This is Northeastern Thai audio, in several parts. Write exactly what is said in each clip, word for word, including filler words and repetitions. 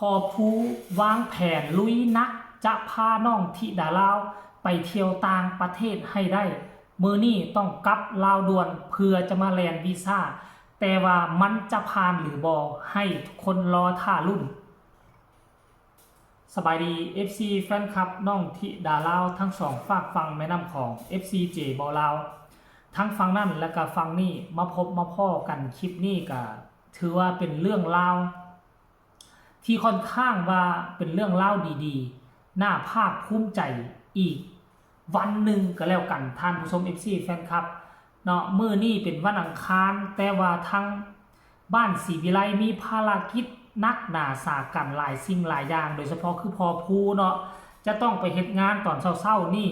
พ่อภูวางแผนลุยหนัก จะพาน้องธิดาลาวไปเที่ยวต่างประเทศให้ได้ มื้อนี้ต้องกลับลาวด่วนเพื่อจะมาแล่นวีซ่า แต่ว่ามันจะผ่านหรือบ่ ให้ทุกคนรอท่าลุ้น สบายดี เอฟซี แฟนคลับน้องธิดาลาวทั้งสองฟากฝั่งแม่น้ำของ เอฟซี เจ บ่าวลาว ทั้งฝั่งนั่นและก็ฝั่งนี้มาพบมาพ้อกันคลิปนี้ก็ถือว่าเป็นเรื่องราว ที่ค่อนข้างว่าเป็นเรื่องราวดีๆ น่าภาคภูมิใจอีกวันหนึ่งก็แล้วกัน ท่านผู้ชม เอฟซี แฟนคลับเนาะ มื้อนี้เป็นวันอังคาร แต่ว่าทางบ้านศรีวิไลมีภารกิจหนักหนาสาหัสหลายสิ่งหลายอย่าง โดยเฉพาะคือพ่อภูเนาะ จะต้องไปเฮ็ดงานตอนเช้าๆ นี่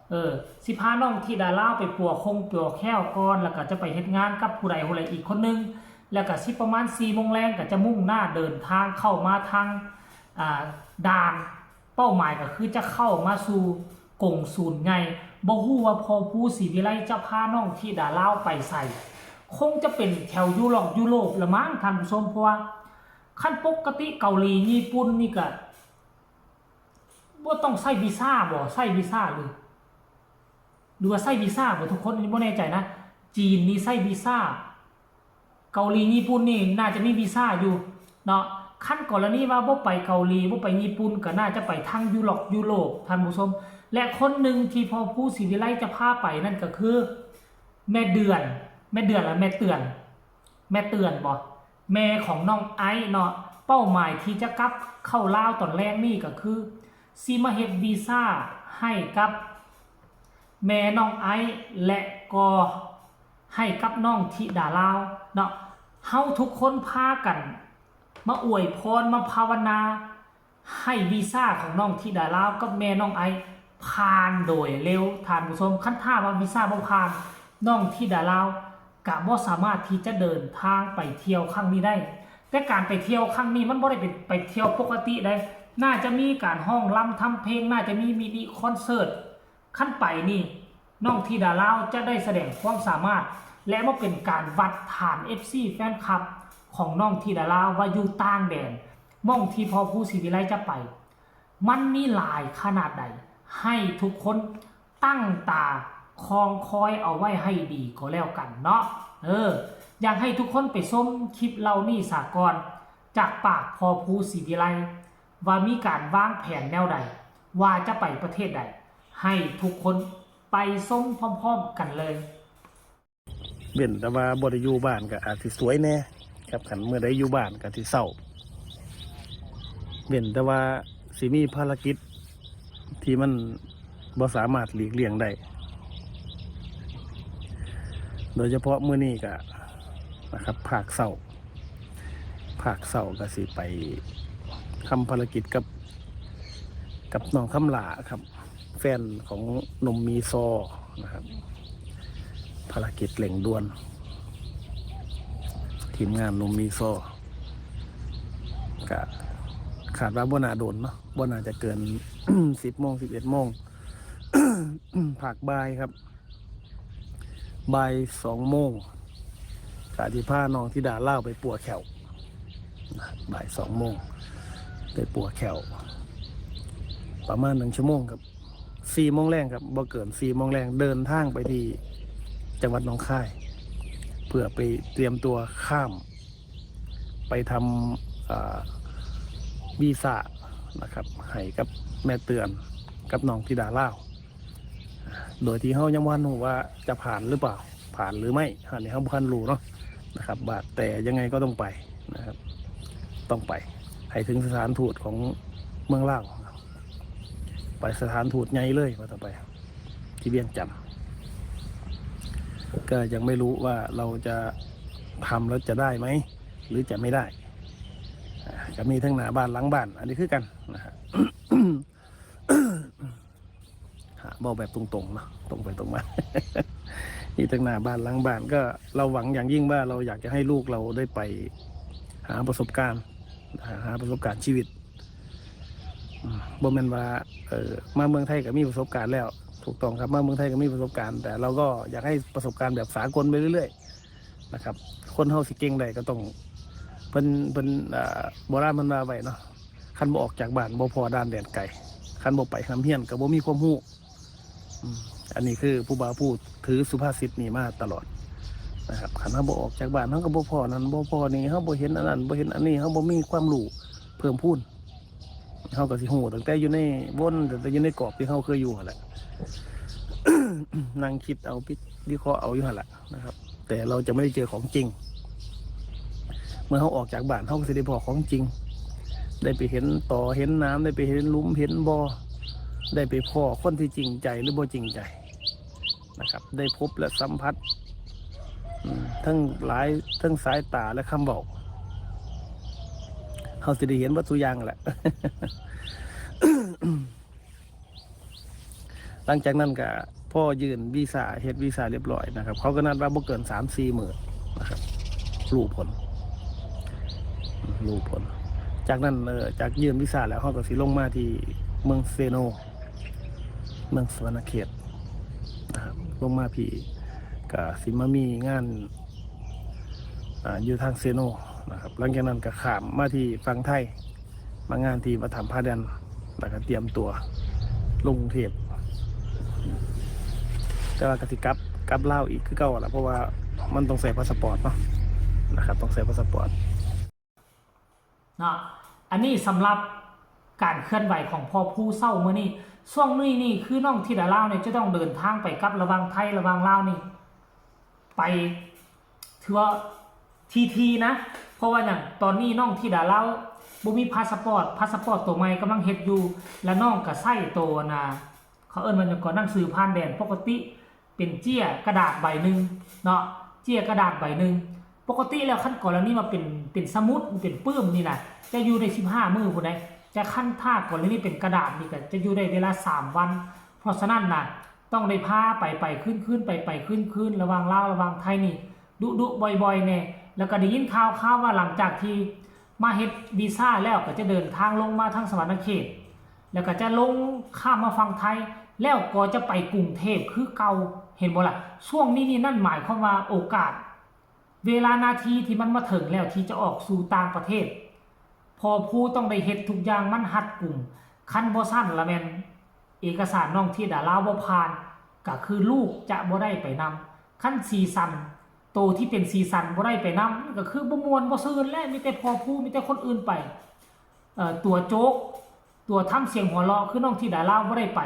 เออ สิพาน้องธิดาลาวไปปัวคงปัวแข้วก่อน แล้วก็จะไปเฮ็ดงานกับผู้ใดผู้ใดอีกคนนึง แล้วก็สิประมาณสี่โมงแลงก็จะมุ่งหน้าเดินทางเข้ามาทาง อ่า ด่าน เป้าหมายก็คือจะเข้ามาสู่กงสุลใหญ่ บ่ฮู้ว่าพ่อภูศรีวิไลจะพาน้องธิดาลาวไปไส คงจะเป็นแถวยุโรป ยุโรปละมั้งท่านผู้ชม เพราะว่าคันปกติเกาหลี ญี่ปุ่นนี่ก็บ่ต้องใช้วีซ่าบ่ ใช้วีซ่าหรือ หรือว่าใช้วีซ่าบ่ทุกคน อันนี้บ่แน่ใจนะ จีนนี่ใช้วีซ่า เกาหลี ญี่ปุ่นนี่น่าจะมีวีซ่าอยู่เนาะ คันกรณีว่าบ่ไปเกาหลี บ่ไปญี่ปุ่น ก็น่าจะไปทางยุโรป ยุโรป ท่านผู้ชม และคนหนึ่งที่พ่อภูศรีวิไลจะพาไปนั่นก็คือ แม่เดือน แม่เดือนและแม่เตือน แม่เตือนบ่ แม่ของน้องไอซ์เนาะ เป้าหมายที่จะกลับเข้าลาวตอนแลงนี่ก็คือ สิมาเฮ็ดวีซ่าให้กับแม่น้องไอซ์ และก็ให้กับน้องธิดาลาวเนาะ เฮาทุกคนพากันมาอวยพร มาภาวนา ให้วีซ่าของน้องธิดาลาวกับแม่น้องไอซ์ผ่านโดยเร็ว ท่านผู้ชม คันถ้าว่าวีซ่าบ่ผ่าน น้องธิดาลาวก็บ่สามารถที่จะเดินทางไปเที่ยวครั้งนี้ได้ แต่การไปเที่ยวครั้งนี้มันบ่ได้เป็นไปเที่ยวปกติได้ น่าจะมีการฮ้องรำทำเพลง น่าจะมีมินิคอนเสิร์ต คันไปนี่ น้องธิดาลาวจะได้แสดงความสามารถ และมาเป็นการวัดฐาน เอฟซี แฟนคลับของน้องธิดาลาวว่าอยู่ต่างแดน หม่องที่พ่อภูศรีวิไลจะไป มันมีหลายขนาดใด ให้ทุกคนตั้งตาคองคอยเอาไว้ให้ดีก็แล้วกันเนาะ เออ อยากให้ทุกคนไปชมคลิปเหล่านี้สาก่อน จากปากพ่อภูศรีวิไล ว่ามีการวางแผนแนวใด ว่าจะไปประเทศใด ให้ทุกคนไปชมพร้อมๆกันเลย เว้นแต่ว่าบ่ได้อยู่บ้านก็อาจสิสวยแหน่ครับ คันมื้อใดอยู่บ้านก็สิเซา เว้นแต่ว่าสิมีภารกิจที่มันบ่สามารถหลีกเลี่ยงได้ โดยเฉพาะมื้อนี้ก็นะครับ ภาคเช้า ภาคเช้าก็สิไปทำภารกิจกับ กับน้องคำหล้าครับ แฟนของหนุ่มมีซอนะครับ ภารกิจเร่งด่วน ทีมงานหนุ่มมีซอ ก็คาดว่าบ่น่าโดนเนาะ บ่น่าจะเกิน สิบโมง สิบเอ็ดโมง ภาคบ่ายครับ บ่ายสองโมงก็สิพาน้องธิดาลาวไปปัวแข้ว บ่ายสองโมง ไปปัวแข้ว ประมาณหนึ่งชั่วโมงครับ สี่โมงแลงครับ บ่เกินสี่โมงแลง เดินทางไปที่จังหวัดหนองคาย เพื่อไปเตรียมตัวข้าม ไปทำอ่าวีซ่านะครับ ให้กับแม่เตือนกับน้องธิดาลาว โดยที่เฮายังบ่ทันรู้ว่าจะผ่านหรือเปล่า ผ่านหรือไม่ อันนี้เฮาบ่ทันรู้เนาะนะครับ ว่าแต่ยังไงก็ต้องไปนะครับ ต้องไป ให้ถึงสถานทูตของเมืองลาว ไปสถานทูตใหญ่เลยว่าต่อไป ที่เวียงจันทน์ ก็ยังไม่รู้ว่าเราจะทำแล้วจะได้ไหม หรือจะไม่ได้ อ่า ก็มีทั้งหน้าบ้านหลังบ้าน อันนี้คือกันนะฮะ ฮะ บอกแบบตรงๆเนาะ ตรงไปตรงมา มีทั้งหน้าบ้านหลังบ้าน ก็เราหวังอย่างยิ่งว่าเราอยากจะให้ลูกเราได้ไปหาประสบการณ์ หาประสบการณ์ชีวิต อืม บ่แม่นว่า เอ่อ มาเมืองไทยก็มีประสบการณ์แล้ว ถูกต้องครับ มาเมืองไทยก็มีประสบการณ์ แต่เราก็อยากให้ประสบการณ์แบบสากลไปเรื่อยๆนะครับ คนเฮาสิเก่งได้ก็ต้อง เพิ่น เพิ่น เอ่อ โบราณเพิ่นว่าไว้เนาะ คันบ่ออกจากบ้านบ่พ้อด่านแดนไกล คันบ่ไปร่ำเรียนก็บ่มีความรู้ อืม อันนี้คือผู้บ่าวผู้ถือสุภาษิตนี้มาตลอดนะครับ คันเฮาบ่ออกจากบ้านเฮาก็บ่พ้อนั่นบ่พ้อนี่ เฮาบ่เห็นอันนั้นบ่เห็นอันนี้ เฮาบ่มีความรู้เพิ่มพูน เฮาก็สิฮู้ตั้งแต่อยู่ในวน ตั้งแต่อยู่ในกรอบที่เฮาเคยอยู่หั้นแหละ นั่งคิดเอา วิเคราะห์เอาอยู่หั้นแหละนะครับ แต่เราจะไม่ได้เจอของจริง เมื่อเฮาออกจากบ้านเฮาก็สิได้พ้อของจริง ได้ไปเห็นต่อเห็นน้ำ ได้ไปเห็นหลุมเห็นบ่อ ได้ไปพ้อคนที่จริงใจหรือบ่จริงใจนะครับ ได้พบและสัมผัส อืม ทั้งหลาย ทั้งสายตาและคำเว้า เฮาสิได้เห็นเบิดซุอย่างแหละ หลังจากนั้นก็พอยื่นวีซ่า เฮ็ดวีซ่าเรียบร้อยนะครับ เขาก็นัดว่าบ่เกินสามสี่มื้อนะครับ รู้ผล รู้ผล จากนั้น เอ่อ จากยื่นวีซ่าแล้ว เฮาก็สิลงมาที่เมืองเซโน เมืองสะหวันนะเขตนะครับ ลงมาพี้ก็สิมามีงาน อ่า อยู่ทางเซโนนะครับ หลังจากนั้นก็ข้ามมาที่ฝั่งไทย มางานที่วัดถ้ำผาแด่น แล้วก็เตรียมตัวลงกรุงเทพฯ แต่ว่าก็สิกลับ กลับลาวอีกคือเก่าล่ะ เพราะว่ามันต้องใช้พาสปอร์ตเนาะนะครับ ต้องใช้พาสปอร์ต เนาะ อันนี้สำหรับการเคลื่อนไหวของพ่อผู้เศร้ามื้อนี้ ช่วงนี้นี่คือน้องธิดาลาวเนี่ยจะต้องเดินทางไปกลับระหว่างไทยระหว่างลาวนี่ ไปถือว่าทีทีนะ เพราะว่าหยัง ตอนนี้น้องธิดาลาวบ่มีพาสปอร์ต พาสปอร์ตตัวใหม่กำลังเฮ็ดอยู่ และน้องก็ใช้ตัวนะ เขาเอิ้นว่าหยังก่อน หนังสือผ่านแดนปกติ เป็นเจี้ยกระดาษใบหนึ่งเนาะ เจี้ยกระดาษใบหนึ่ง ปกติแล้วคันกรณีว่าเป็น เป็นสมุด เป็นปึ้มนี่นะ จะอยู่ได้สิบห้ามื้อพู้นใด แต่คันถ้ากรณีเป็นกระดาษนี่ก็จะอยู่ได้เวลาสามวัน เพราะฉะนั้นนะ ต้องได้พาไปไปคืนคืน ไปไปคืนคืน ระหว่างลาวระหว่างไทยนี่ ดุดุบ่อยๆ แน่ แล้วก็ได้ยินข่าวข่าวว่าหลังจากที่มาเฮ็ดวีซ่าแล้วก็จะเดินทางลงมาทางสะหวันนะเขต แล้วก็จะลงข้ามมาฝั่งไทย แล้วก็จะไปกรุงเทพฯคือเก่า เห็นบ่ล่ะ ช่วงนี้นี่นั่นหมายความว่าโอกาส เวลานาทีที่มันมาถึงแล้วที่จะออกสู่ต่างประเทศ พ่อผู้ต้องได้เฮ็ดทุกอย่างมันรัดกุม คันบ่ซั้นละแม่นเอกสารน้องธิดาลาวบ่ผ่าน ก็คือลูกจะบ่ได้ไปนำ คันสีสัน โตที่เป็นสีสันบ่ได้ไปนำ มันก็คือบ่ม่วนบ่ซื่นแหละ มีแต่พ่อผู้ มีแต่คนอื่นไป เอ่อ ตัวโจ๊ก ตัวทำเสียงหัวเราะคือน้องธิดาลาวบ่ได้ไป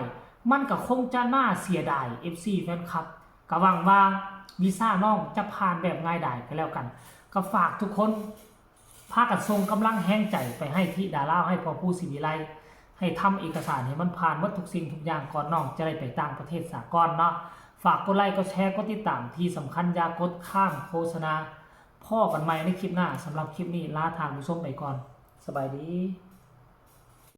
มันก็คงจะน่าเสียดาย เอฟซี แฟนคลับ ก็หวังว่าวีซ่าน้องจะผ่านแบบง่ายดายก็แล้วกัน ก็ฝากทุกคน พากันส่งกำลังแฮงใจไปให้ธิดาลาว ให้พ่อผู้ศรีวิไล ให้ทำเอกสารให้มันผ่านหมดทุกสิ่งทุกอย่างก่อนน้องจะได้ไปต่างประเทศสากลเนาะ ฝากกดไลค์ กดแชร์ กดติดตาม ที่สำคัญอย่ากดข้ามโฆษณา พ้อกันใหม่ในคลิปหน้า สำหรับคลิปนี้ลาท่านผู้ชมไปก่อน สบายดี